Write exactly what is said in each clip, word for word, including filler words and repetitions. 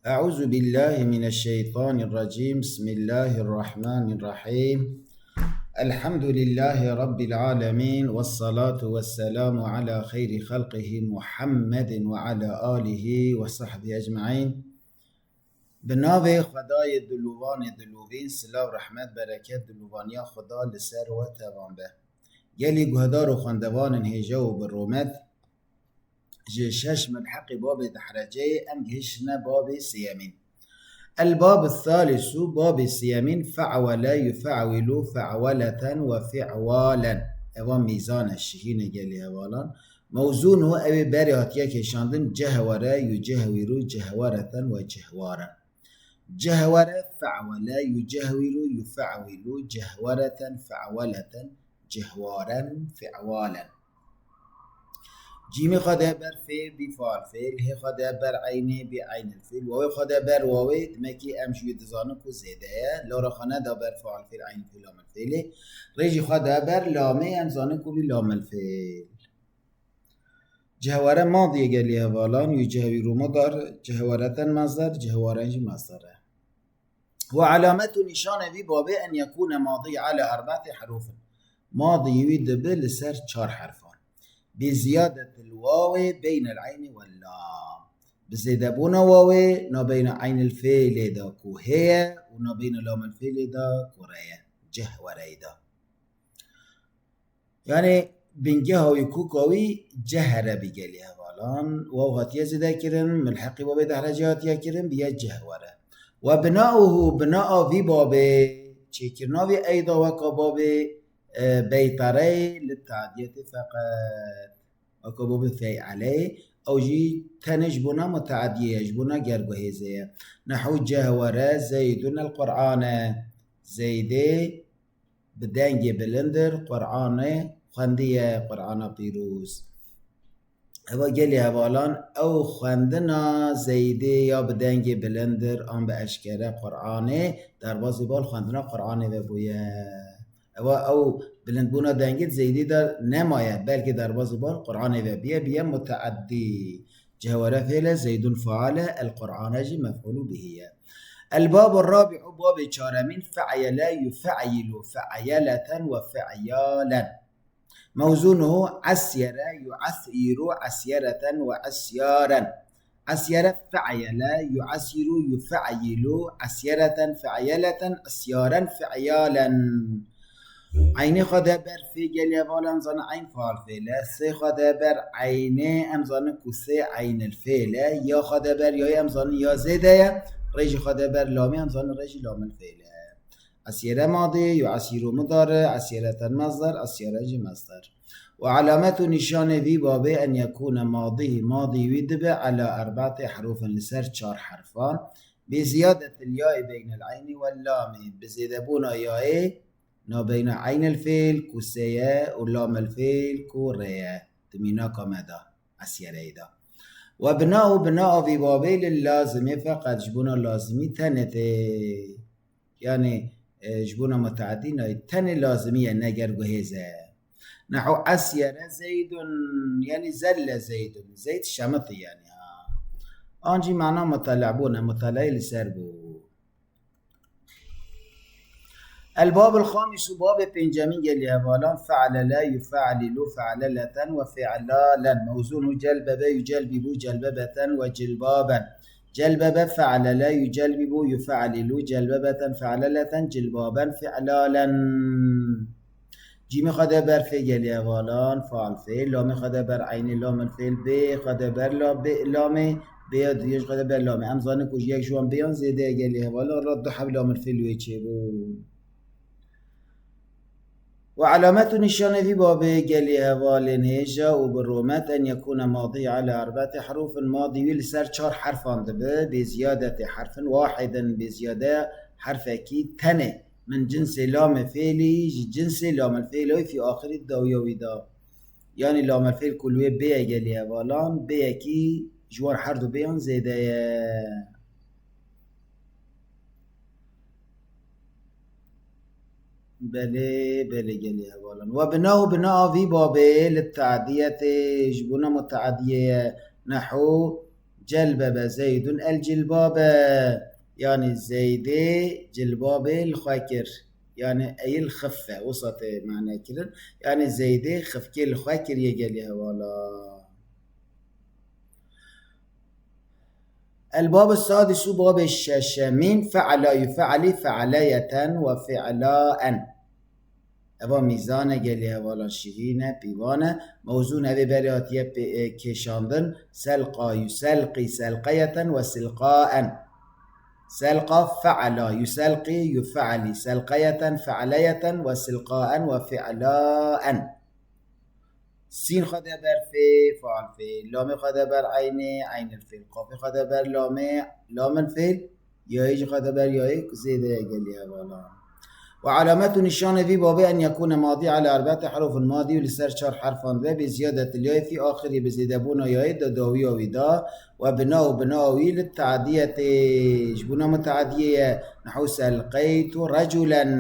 أعوذ بالله من الشيطان الرجيم. بسم الله الرحمن الرحيم. الحمد لله رب العالمين، والصلاة والسلام على خير خلقه محمد وعلى آله وصحبه أجمعين. Bi navê Xwedayê dilovan ê dilovîn, silav, rehmet, bereket, dilovaniya Xweda li ser we tevan be. Gelî guhdar û xwendevanên hêja û bi rûmet, ji şeş milheqê babê dehreceyê em gihiştine babê sêyemîn. El-bab el-thalisu, babê sêyemîn, fe'wele yufe'wilu fe'weleten ve fi'walen. Eva mîzan e, şihîn e gelî hevalan. Mewzûnû, ew ê berê hatiye kêşandin, cehwere yucehwîru cehwereten ve cehwaren. Cehwere fe'wele yucehwîru yufe'wilu cehwereten fe'weleten cehwaren fe'walen. Cîmê xwe de ber fê bî faal fêl, hê xwe de ber eynê bî eynil fêl, wawê xwe de ber wawê, demekî em ji wî dizanin ku zêde ye. Lora xwe neda ber faal fêl, eynil fêl, lamil fêlê. Rê jî xwe de ber lamê, em zanin ku bî lamil fêl. Cehwere madiyê gelî hevalan, yucehwîru mudar, cehwereten masdar, cehwaren jî masdar e. Ve alametu, nîşanê vî babê, en yekûne madî ala erbati herûfin. Madî wî dibe li ser çar herfan. Bi ziyadetil wawê beynel eynî wel lam. Bi zêdebûna wawê nabeyna eynil fêlê de ku heye û nabeyna lamil fêlê de ku re ye. Cehwereyê de. Yanî bingeha wî, koka wî cehere bî gelî hevalan. Waw hatiye zêde kirin, milheqî babê dehrecê hatiye kirin, biye cehwere. Ve binauhu, binaa vî babê, çêkirina vî eyda weka babê, e, beytareyê li tadiyetê feqet. Weka babê fey'eleyê, ew jî tenê ji bona mutaediyê ye, ji bona gerguhêzê ye. Nehu cehwere Zeydun el-Qur'ane. Zeydê bi dengê bilindir Qur'anê xwendiye, Qur'ana pîroz. Eva gelî hevalan, ew xwendina Zeydê ya bi dengê bilindir an bi eşkere Qur'anê, derbazî bal xwendina Qur'anê ve bûye. Eva ew bilindbûna dengê di Zeydê de nemaye, belkî derbazî bal Qur'anê ve biye, biye muteeddî. Cehwere fêle, Zeydun faale, el Qur'ane jî mef'ûlû bihî ye. El-babu rabi'u, babê çaremîn, fe'yele yufe'yilu fe'yeleten ve fe'yalen. Mewzûnuhu esyere yu'esyiru esyereten ve esyaren. Esyere fe'yele yu'esyiru yufe'yilu esyereten fe'yeleten esyaren fe'yalen. Eynê xwe de ber fê gelî hevalan zanin eyn faal fêl e. Sê xwe de ber eynê em zanin ku sê eynil fêl e. Ya xwe de ber yayê em zanin ya zêde ye. Rê jî xwe de ber lamê em zanin rê jî lamil fêl e. Esyere madî, yu'esyiru mudari, esyereten masdar, esyaren jî masdar. Ve alametu, nîşanê vî babê, en yekûne madî, madî wî dibe, ela erbati herûfin, li ser çar herfan. Bi ziyadetil yayê beynel eynî wel lamî, bi zêdebûna yayê nabeyna eynil fêl ku sê ye û lamil fêl ku rê ye, di mînaka me de, esyereyê de. Ve binau, binaa vî babê lil lazimê feqet, ji bona lazimî tenê tê. Yanî, e, ji bona mutaedî nayê, tenê lazimî ye, ne gerguhêz e. Nehu esyere Zeydun, yanî zelle Zeydun. Zeyd şemiti yanî, ha. An jî mana mutele bûne, muteleê li ser bû. El-babul xamisu, babê pêncemîn gelî hevalan, fe'lele yufe'lilu fe'leleten ve fe'lalen. Mewzûnu celbebe yucelbibu celbebeten ve cilbaben. Celbebe fe'lele yucelbibu yufe'lilu celbebeten fe'leleten cilbaben fe'lalen. Cîmê xwe de ber fê gelî hevalan, faal fêl. Lamê xwe de ber eynê lamil fêl. Bê xwe de ber la, bê, lamê. Bê ya duyê jî xwe de ber lamê. Em zanin ku ji yek ji wan bêyan zêde ye gelî hevalan. Ra du heb lamil fêl wê çêbûn. Ve alamet û nîşanê vî babê gelî hevalên hêja û bi rûmet en yekûne madî ala erbeti herûfin, madî wî li ser çar herfan dibe, bê ziyadetê herfin wahidin, bê ziyade herfekî tenê. Min cinsê lamê fêlî, ji cinsê lamil fêlê fî axirî dawiya wî da. Yanî lamil fêl ku li wê bê ye gelî hevalan, bê yekî ji wan her du bêyan zêde ye. Belê, belê gelî hevalan. Ve bina û bina vî babê li teadiyetê ji bona mutaediyê ye. Nehu Celbebe Zeydun el cilbabe. Yanî Zeydê cilbabê li xwe kir. Yanî eyil xiffe, wisa tê mane kirin. Yanî Zeydê xifkê li xwe kiriye gelî hevala. El bab sadisu, babê şeşemîn, fe'la yufe'lî fe'leyeten ve fi'laen. Eva mîzan e gelî hevalan, şirîn e, pîvan e. Mewzûn evê berê hatiye pê-, e, kêşandin. Selqa yuselqî selqeyeten ve silqaen. Selqa fe'la yuselqî yufe'lî selqeyeten fe'leyeten ve silqaen ve fi'laen. Sîn xwe de ber fê, faal fê. Lamê xwe de ber eynê, eynil fêl. Qafê xwe de ber lamê, lamil fêl. Yayê jî xwe de ber yayê, ku zêde ye gelî hevala. Ve alametu, nîşanê vî babê, en yekûne madî ala erbaete herufin, madî û li ser çar herfan be, bi ziyadetil yayê fî axirî, bi zêdebûna yayê de dawiya wî da, ve bina û bina wî li teadiyetê, ji bona mutadiyê ye, nehu selqeytu reculen,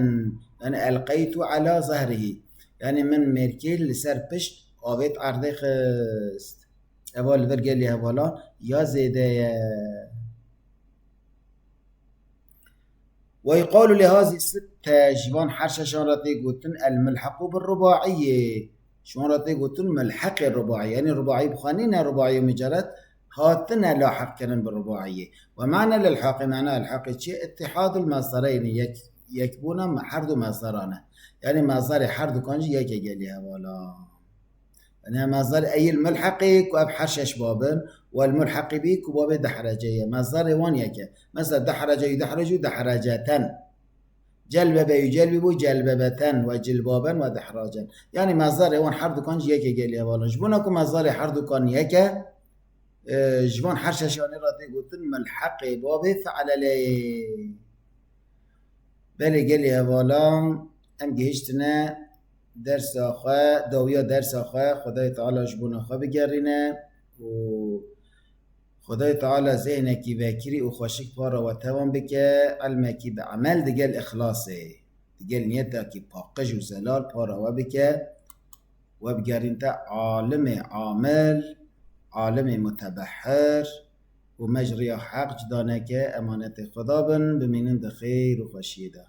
yani elqeytu ala zehrihî. Yanî min mêrkê li ser pişt avêt erdê xist. Eva li vir gelî hevala ya zêde ye. Ve yuqalu li hazî sitte, ji van her şeşan re tê gotin el mulheqû bir rubaiyê. Ji wan re tê gotin mulheqê rubaî. Yanî rubaî bi xwe nîne, rubaî mucerred hatine lahiq kirin bi rubaiyê. Ve mane lilhaqî, mane ilhaqê çi? Îttihadul mesdereynî, yek, yekbûna me-, her du mesderan e. Yanî mesderê her dukan jî yek e gelî hevala. Yanî mesder eyil mulheqî ku ev her şeş bab in, wel mulheqî bî ku babê dehrece ye. Mesderê wan yek e. Mesela dehrece, yudehrecu, dehreceten. Celbebe, yucelbibu, celbebeten ve cilbaben ve dehracen. Yanî mesderê wan her dukan jî yek e gelî hevala. Ji bona ku mesderê her dukan yek e, e, ji van her şeşanê re tê gotin milheqê babê fe'leleyê. Belê gelê hevala, em gihiştine dersa xwe, dawiya dersa xwe, Xwedayê Teala ji bona xwe bigerîne û Xwedayê Teala zihnekî vekirî û xweşik para we tevan bike, ilmekî bi emel digel îxlasê, digel niyetekî paqij û zelal para we bike. We bigerînte alimê amil, alimê mutebehir û me ji riya heq cuda neke, emanetê Xweda bin, bimînin di xêr û xweşiyê de.